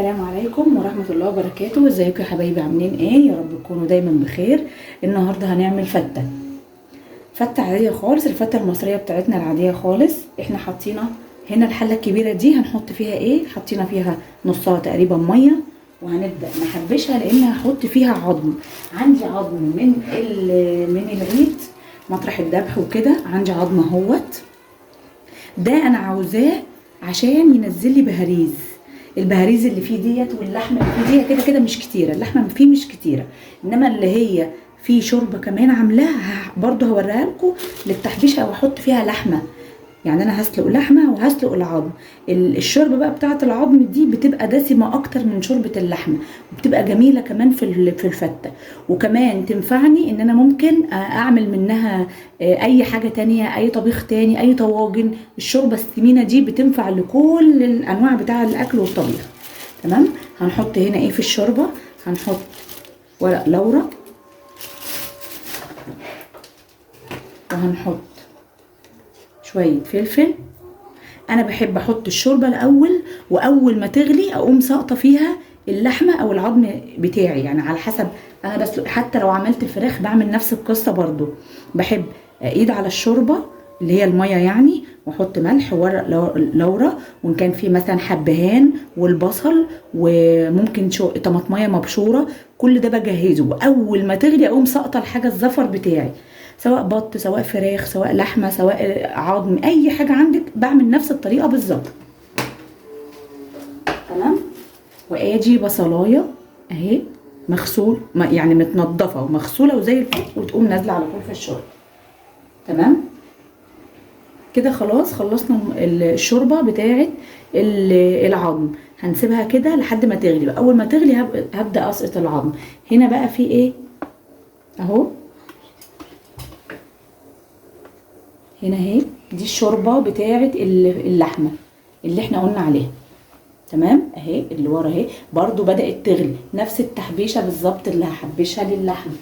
السلام عليكم ورحمة الله وبركاته. ازيكم يا حبايبي، عاملين ايه؟ يا رب تكونوا دايما بخير. النهاردة هنعمل فتة، فتة عادية خالص، الفتة المصرية بتاعتنا العادية خالص. احنا حطينا هنا الحلة الكبيرة دي هنحط فيها ايه؟ حطينا فيها نصها تقريبا مية، وهنبدأ نحبشها لان هحط فيها عظم. عندي عظم من العيد مطرح الذبح وكده، عندي عظم اهوت. ده انا عاوزاه عشان ينزل لي بهاريز، البهاريز اللي فيه ديت واللحمة اللي فيه ديت كده كده مش كتيرة، اللحمة فيه مش كتيرة، انما اللي هي فيه شوربة كمان عاملاها برضو هوريها لكم للتحبيشه، او احط فيها لحمه. يعني انا هسلق لحمه وهسلق العظم. الشوربة بقى بتاعه العظم دي بتبقى دسمة اكتر من شوربة اللحمة، وبتبقى جميلة كمان في الفته، وكمان تنفعني ان انا ممكن اعمل منها اي حاجة تانية، اي طبيخ تاني، اي طواجن. الشوربة السمينه دي بتنفع لكل الانواع بتاع الاكل والطبيخ. تمام. هنحط هنا ايه في الشوربة؟ هنحط ورق لورا، وهنحط شوية فلفل. انا بحب احط الشوربة الاول، واول ما تغلي اقوم ساقطه فيها اللحمة او العظم بتاعي، يعني على حسب. انا بسلق، حتى لو عملت الفراخ بعمل نفس القصة برضو، بحب ايد على الشوربة اللي هي المية يعني، واحط ملح وورق لورا، وان كان في مثلا حبهان والبصل، وممكن طماطميه مبشوره، كل ده بجهزه. واول ما تغلي اقوم ساقطه الحاجة الزفر بتاعي، سواء بط سواء فراخ سواء لحمه سواء عظم، اي حاجة عندك بعمل نفس الطريقة بالظبط. تمام. وادي بصلايه اهي مغسول، يعني متنضفه ومغسوله وزي الفل، وتقوم نازله على طول في الشوربة. تمام كده. خلاص خلصنا الشوربة بتاعه العظم. هنسيبها كده لحد ما تغلي. اول ما تغلي هبدا اسقط العظم. هنا بقى في ايه اهو، هنا اهي دي الشوربة بتاعه اللحمة اللي احنا قلنا عليها. تمام اهي اللي ورا اهي برضو بدات تغلي، نفس التحبيشه بالظبط اللي هحبشها للحمه،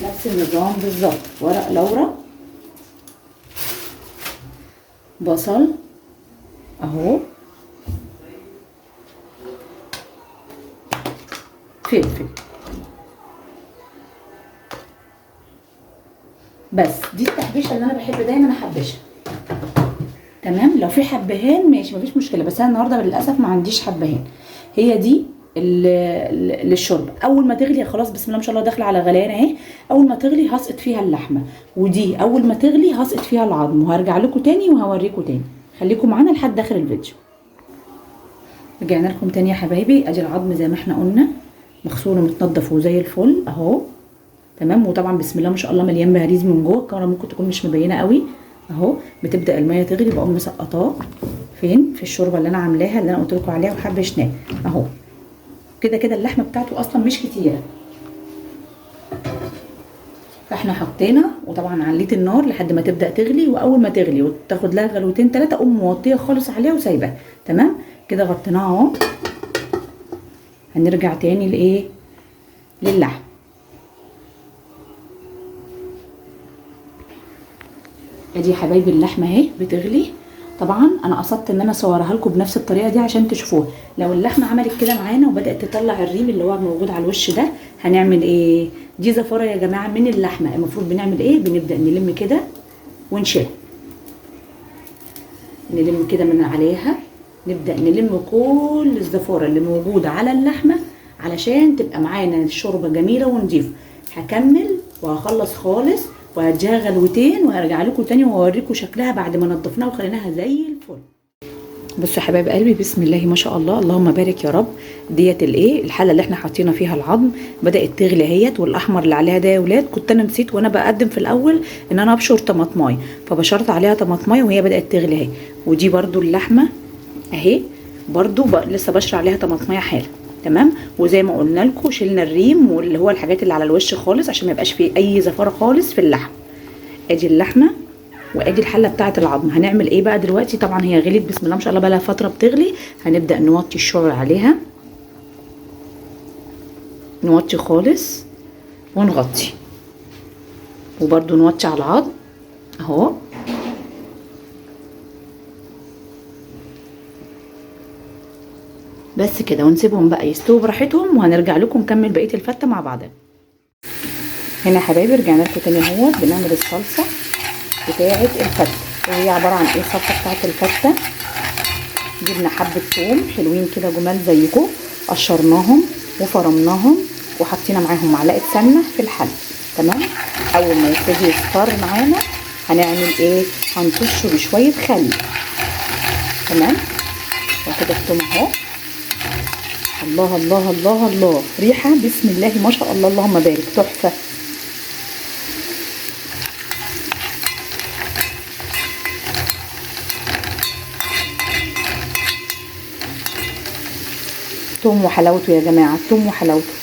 نفس النظام بالظبط. ورق لورا، بصل اهو، فلفل. بس دي التحبيشه اللي انا بحب دايما احبشها. تمام. لو في حبهان ماشي مفيش مشكلة، بس انا النهارده للاسف ما عنديش حبهان. هي دي للشوربه. اول ما تغلي خلاص، بسم الله ما شاء الله داخله على غليان اهي. اول ما تغلي هسقط فيها اللحمة، ودي اول ما تغلي هسقط فيها العظم، وهرجع لكم تاني وهوريكم تاني. خليكم معانا لحد اخر الفيديو. رجعنا لكم تاني يا حبايبي. ادي العظم زي ما احنا قلنا مغسول ومتنضف وزي الفل اهو. تمام. وطبعا بسم الله ما شاء الله مليان بهاريز من جوه، الكاميرا ممكن تكون مش مبينة قوي اهو. بتبدا المية تغلي، بقوم مسقطاه فين؟ في الشوربة اللي انا عاملاها اللي انا قلت لكم عليها وحبشناها اهو. كده كده اللحمة بتاعته اصلا مش كتيرة، فاحنا حطينا، وطبعا عليت النار لحد ما تبدا تغلي. واول ما تغلي وتاخد لها غلوتين ثلاثة اقوم موطيه خالص عليها وسايباها. تمام كده غطيناها اهو. هنرجع تاني لايه؟ للحم. ادي يا حبايبي اللحمة اهي بتغلي. طبعا انا قصدت ان انا اصورها لكم بنفس الطريقة دي عشان تشوفوها. لو اللحمة عملت كده معانا وبدات تطلع الريم اللي هو موجود على الوش ده، هنعمل ايه؟ دي زفاره يا جماعة من اللحمة. المفروض بنعمل ايه؟ بنبدا نلم كده ونشيلها، نلم كده من عليها، نبدا نلم كل الزفاره اللي موجودة على اللحمة علشان تبقى معانا الشوربة جميلة ونضيفه. هكمل وهخلص خالص وهديها غلوتين وهرجع لكم تاني واوريكم شكلها بعد ما نضفناها وخليناها زي الفل. بصوا يا حبايب قلبي، بسم الله ما شاء الله، اللهم بارك يا رب. ديت الايه الحلة اللي احنا حاطينا فيها العظم بدات تغلي اهيت، والاحمر اللي عليها ده يا ولاد كنت انا نسيت وانا بقدم في الاول ان انا ابشر طماطمايه، فبشرت عليها طماطمايه وهي بدات تغلي اهي. ودي برده اللحمة اهي برده لسه بشر عليها طماطمايه حالا. تمام. وزي ما قلنا لكم شلنا الريم واللي هو الحاجات اللي على الوش خالص عشان ما يبقاش فيه اي زفاره خالص في اللحم. ادي اللحمة وادي الحلة بتاعه العظم. هنعمل ايه بقى دلوقتي؟ طبعا هي غليت بسم الله ما شاء الله، بقى لها فترة بتغلي. هنبدا نوطي الشعر عليها، نوطي خالص ونغطي، وبرده نوطي على العظم اهو. بس كده، ونسيبهم بقى يستووا براحتهم، وهنرجع لكم نكمل بقية الفته مع بعضنا. هنا يا حبايبي رجعنا لكم تاني اهوت، بنعمل الصلصه بتاعه الفته. وهي عبارة عن ايه الصلصه بتاعه الفته؟ جبنا حبه ثوم حلوين كده جمال زيكم، قشرناهم وفرمناهم وحطينا معاهم معلقه سمنه في الحل. تمام. اول ما يبتدي يصفر معانا هنعمل ايه؟ هنطشه بشوية خل. تمام. وكده الثوم اهو، الله الله الله الله، ريحه بسم الله ما شاء الله، اللهم بارك، تحفة. توم وحلاوته يا جماعة، التوم وحلاوته،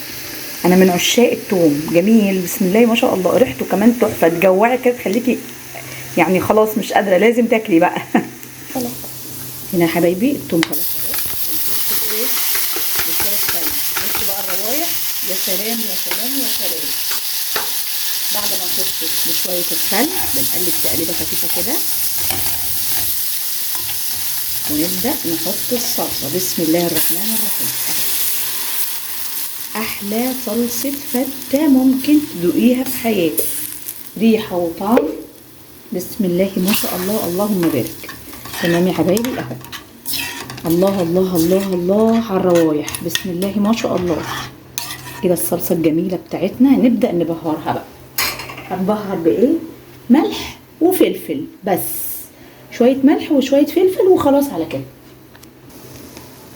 انا من عشاق التوم، جميل بسم الله ما شاء الله، ريحته كمان تحفة، تجوعي كده تخليكي يعني خلاص مش قادرة، لازم تاكلي بقى. هنا يا حبايبي التوم خلاص اهو، بنطشه بايه؟ بشوية خل. بصوا بقى الروايح، يا سلام يا سلام يا سلام. بعد ما نطشه بشوية الخل بنقلب تقليبه خفيفة كده، ونبدأ نحط الصلصة. بسم الله الرحمن الرحيم. أحلى صلصة فتة ممكن تدوقيها في حياتك، ريحة وطعم بسم الله ما شاء الله، اللهم بارك. تمام يا حبايبي اهو، الله الله الله الله على الروايح، بسم الله ما شاء الله. كده الصلصة الجميلة بتاعتنا نبدأ نبهرها بقى. هنبهر بإيه؟ ملح وفلفل بس، شوية ملح وشوية فلفل وخلاص على كده.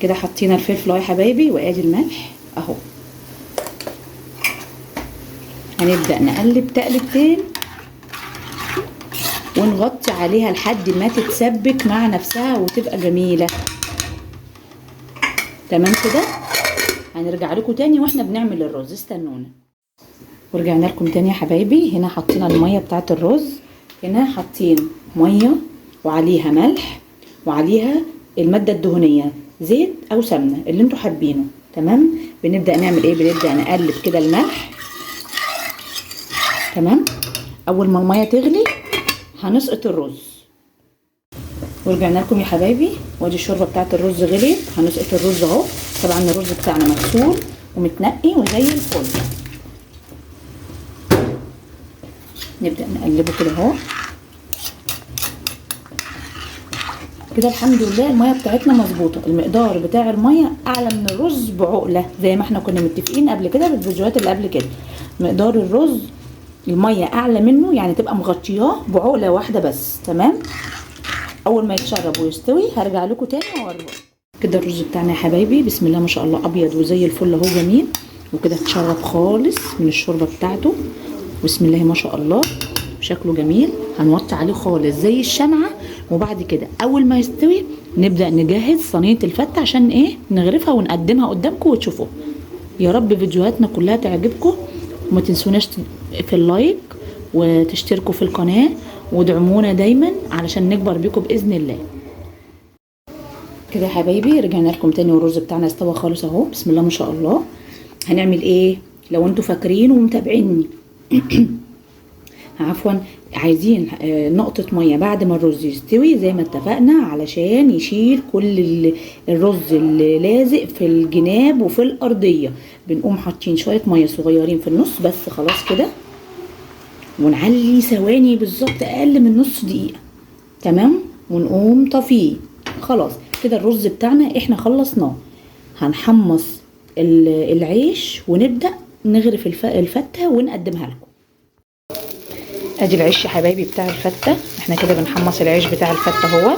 كده حطينا الفلفل اهو يا حبايبي، وادي الملح اهو. هنبدأ نقلب تقلبتين ونغطي عليها لحد ما تتسبك مع نفسها وتبقى جميلة. تمام كده. هنرجع لكم تاني واحنا بنعمل الرز، استنونا. ورجعنا لكم تاني يا حبايبي. هنا حطينا المية بتاعت الرز، هنا حاطين مية وعليها ملح وعليها المادة الدهنية، زيت او سمنة اللي انتوا حابينه. تمام. بنبدأ نعمل ايه؟ بنبدأ نقلب كده الملح. تمام. اول ما المية تغلي هنسقط الرز. ورجعنا لكم يا حبايبي، وادي الشوربة بتاعت الرز غليت، هنسقط الرز اهو. طبعا الرز بتاعنا مغسول ومتنقي وزي الفل. نبدأ نقلبه كده اهو. كده الحمد لله المية بتاعتنا مظبوطة، المقدار بتاع المية اعلى من الرز بعقله زي ما احنا كنا متفقين قبل كده في الفيديوهات اللي قبل كده. مقدار الرز المية اعلى منه، يعني تبقى مغطياه بعقله واحدة بس. تمام. اول ما يتشرب ويستوي هرجع لكم تاني واوريكم. كده الرز بتاعنا يا حبايبي بسم الله ما شاء الله ابيض وزي الفل اهو، جميل. وكده اتشرب خالص من الشوربة بتاعته، بسم الله ما شاء الله شكله جميل. هنوطي عليه خالص زي الشمعة، وبعد كده اول ما يستوي نبدا نجهز صينية الفته عشان ايه؟ نغرفها ونقدمها قدامكم وتشوفوها. يا رب فيديوهاتنا كلها تعجبكم، وما تنسوناش في اللايك وتشتركوا في القناة ودعمونا دايما علشان نكبر بيكم باذن الله. كده يا حبايبي رجعنا لكم تاني، والرز بتاعنا استوى خالص اهو بسم الله ما شاء الله. هنعمل ايه؟ لو انتوا فاكرين ومتابعيني عفوا، عايزين نقطة مية بعد ما الرز يستوي زي ما اتفقنا، علشان يشيل كل الرز اللي لازق في الجناب وفي الأرضية. بنقوم حاطين شوية مية صغيرين في النص بس خلاص كده، ونعلي ثواني بالظبط أقل من نص دقيقة. تمام. ونقوم طفيه خلاص كده. الرز بتاعنا احنا خلصناه. هنحمص العيش ونبدأ نغرف الفتة ونقدمها لكم. ادي العيش يا حبايبي بتاع الفته، احنا كده بنحمص العيش بتاع الفته اهو.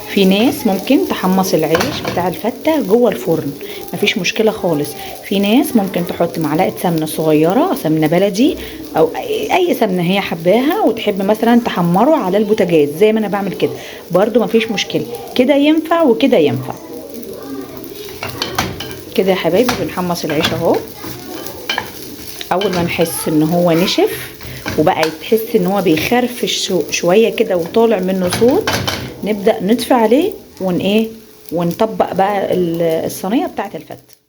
في ناس ممكن تحمص العيش بتاع الفته جوه الفرن، مفيش مشكلة خالص. في ناس ممكن تحط معلقه سمنه صغيرة، سمنه بلدي او اي سمنه هي حباها، وتحب مثلا تحمره على البوتاجاز زي ما انا بعمل كده، برده مفيش مشكلة. كده ينفع وكده ينفع. كده يا حبايبي بنحمص العيش اهو. اول ما نحس ان هو نشف وبقى تحس ان هو بيخرفش شوية كده وطالع منه صوت، نبدا نطفي عليه ون ايه ونطبق بقى الصينية بتاعه الفته.